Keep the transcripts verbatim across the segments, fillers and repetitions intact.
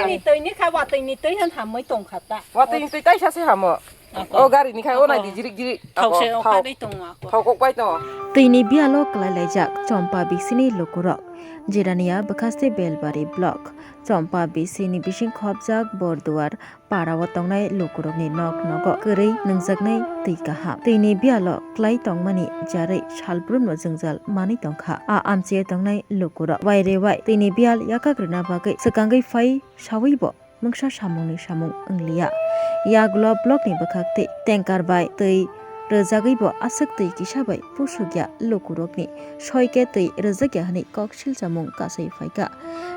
Ni twi ni kha, watwi ni twi han hamwi tong kha ta. Watwi ni twi taisa se hamo. Ako. O gari ni khai o nai di jirik jirik. Thok se o kha dei tongo ako. Thok kok pai tongo. Twi ni biyalo klai laijak Chompa bisini lukurok. Jirania bwkhaste Belbari block. Chompa bisini bising khopjak Borduar para o tongnai lukurokni nok nogo kwrwi nungjaknai twi kaham. Twi ni biyalo klai tongmani jarwi salbrumno jwngjal manwi tongkha. A amchio tongnai lukurok waire wai twi ni biyal yakak rwna bagwi swkangwi phai sawi bo mungsa samungni samung wngliya. Yagulo blockni bwkhak twi tanker bai twi rwjagwi bo aswk twi kisa bai pusukya lukurokni soi khe twi rwjakya hwnwi kok silchamung kasui phaikha.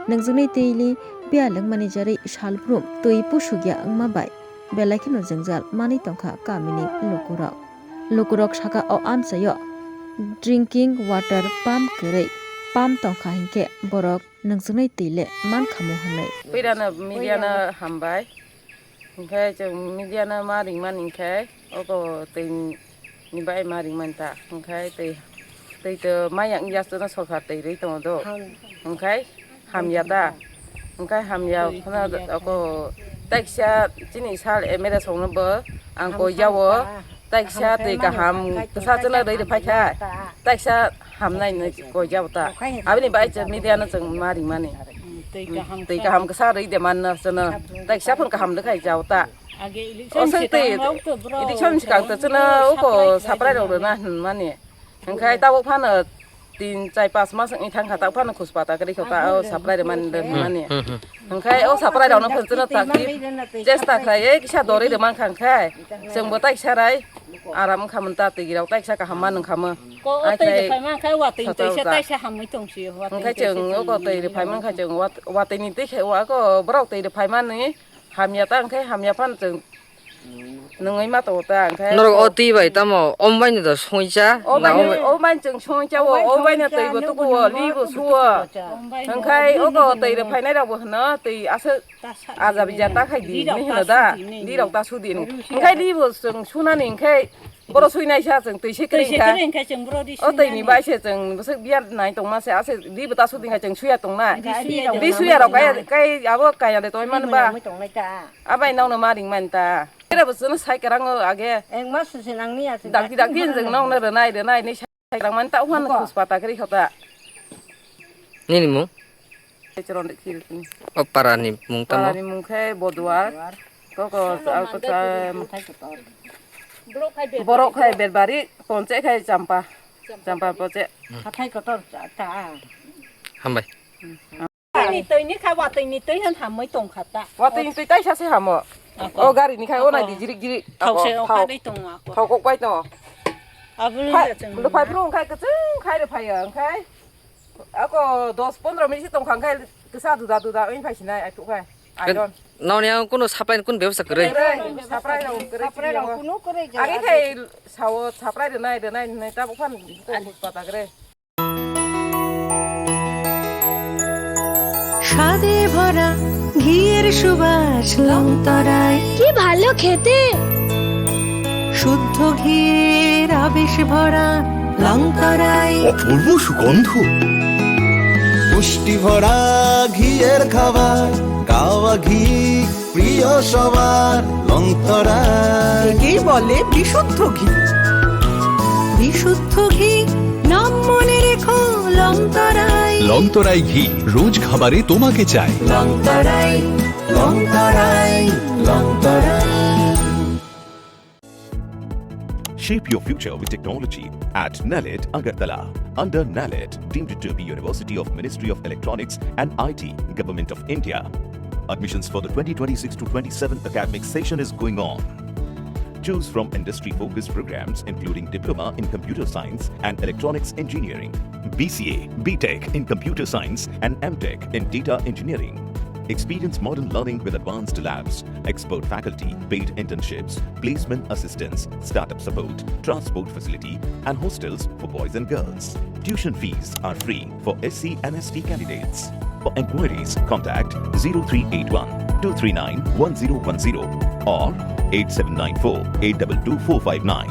Nungjaknai twi li biyal wngmani jarwi salbrum twi pusukya wngma bai belai kheno jwngjal manwi tongkha kamini lukurok. Lukurok saka o amchaio drinking water pump kwrwi pump tongkha hinkhe borok nungjaknai twi le mankhamu hwnwi. Puirano media no hambai. Hinkhe chwng media no ma ringmani hinkhe oko twi ni bai ma ringmani ta. Hinkhe twi, twi to maya wngya chwngno sorkar twi rwi tongo do. Hinkhe hamya ta. Hinkhe hamya phano oko taisa chini sal M L A songno bo ang koi jao. Taisa twi kaham kisa chwngno rwi rwphai kha. Taisa hamnai hinwi koi jao ta. Aboni bai chwng media no chwng ma ringmani. Twi kaham kisa rwi de manno chwngno. Taisa phano kaham rwkhai jao ta. Oswk twi election sikang to chwngno uko saprai rok rwna hinmani. Hinkhe tabuk phano tin, char, pas mas wngwi thangkha, tabuk phano khuspata kwrwi kha ta, o saprai rwmani, rwmani. Hinkhe o saprai rokno phano chwngno takti chesta khlaiwi kisa dorwi rwmankha, hinkhe chwngbo taisa rai aram wngkha mun ta, twi rok taisa kaham ma nungkha mo. Ko o twi rwphai mankha, watwi ni twi se taisa hamwi tong sio, hinkhe chwng o ko twi rwphai mankha, chwng wat-, watwi ni twi khe wa ko borok twi rwphai mani. Hamya ta hinkhe hamya phano chwng nungwi ma tongo ta hinkhe. Norok o twi bai tamo, omo bai no da songcha. O bai no, o bai chwng songcha o, o bai no twi bo tuku o, li bo su o. Hinkhe o ko twi rwphainai rok bo hwno twi aswk aja bija ta khai di hinwi hwno da. Li rok ta su di hinwi. Hinkhe li bo chwng sunani hinkhe boro suinaisa chwng twi se kwrwi hinkhe. O twi ni bai se chwng bwswk biya nai tongma se aswk li bo ta su di hinkhe chwng suya tongnai. Li suya rok kai, kai abo kaya de tongwi mani ba. Abai nokno ma ringmani ta. Kira bo chwngno sai kwrango age. Engma susi nangni ya. Dakti dakti jeng nokno rwnai rwnai ni sai kwrang mani ta uhan khus pata kri khota. Nini mung? Chron de khiri tini. O para ni mung tamo? Para ni mung khe Boduar. Koko, koko, borok khai Berbari, ponche khai Champa. Champa ponche. Hathai kotor ta. Hambai. Twi ni twi ni kha, watwi ni twi han hamwi tong kha ta. Watwi ni twi taisa se hamo. Ako. O gari ni khai o nai di jirik jirik. Thok se o kha dei tongo ako. Thok kok pai tongo. Aboni phai bro khai kwchwng khai rw phai ya khai. Ako dos pondro minute se tong kha khai kisa duda duda oi phai sinai ai thuk khai. Iron. Noni ang kuno supply ni kun bebsa kwrwi. Supply rok kwrwi. Supply rok kuno kwrwi. Age khai sao supply rwnai rwnai hinwi tabuk phan kok pata kwrwi. স্বাদে ভরা ঘিয়ের সুবাস লংতরায়। কি ভালো খেতে! শুদ্ধ ঘিয়ের আবেশ ভরা লংতরায়। অপূর্ব সুগন্ধ। পুষ্টি ভরা ঘিয়ের খাবার, গাওয়া ঘি প্রিয় সবার লংতরায়। একেই বলে বিশুদ্ধ ঘি। বিশুদ্ধ ঘি, নাম মনে রেখো লংতরায়। লংতরায় ঘি, রোজ খাবারে তোমাকে চাই। লংতরায়, লংতরায়, Longtharai. Shape your future with technology at NALET Agartala. Under NALET, deemed to be University of Ministry of Electronics and I T, Government of India. Admissions for the twenty twenty-six to twenty-seven academic session is going on. Choose from industry-focused programs including Diploma in Computer Science and Electronics Engineering, B C A, B Tech in Computer Science and M Tech in Data Engineering. Experience modern learning with advanced labs, expert faculty, paid internships, placement assistance, startup support, transport facility, and hostels for boys and girls. Tuition fees are free for S C and S T candidates. For inquiries, contact zero three eight one two three nine one zero one zero or eight seven nine four eight two two four five nine.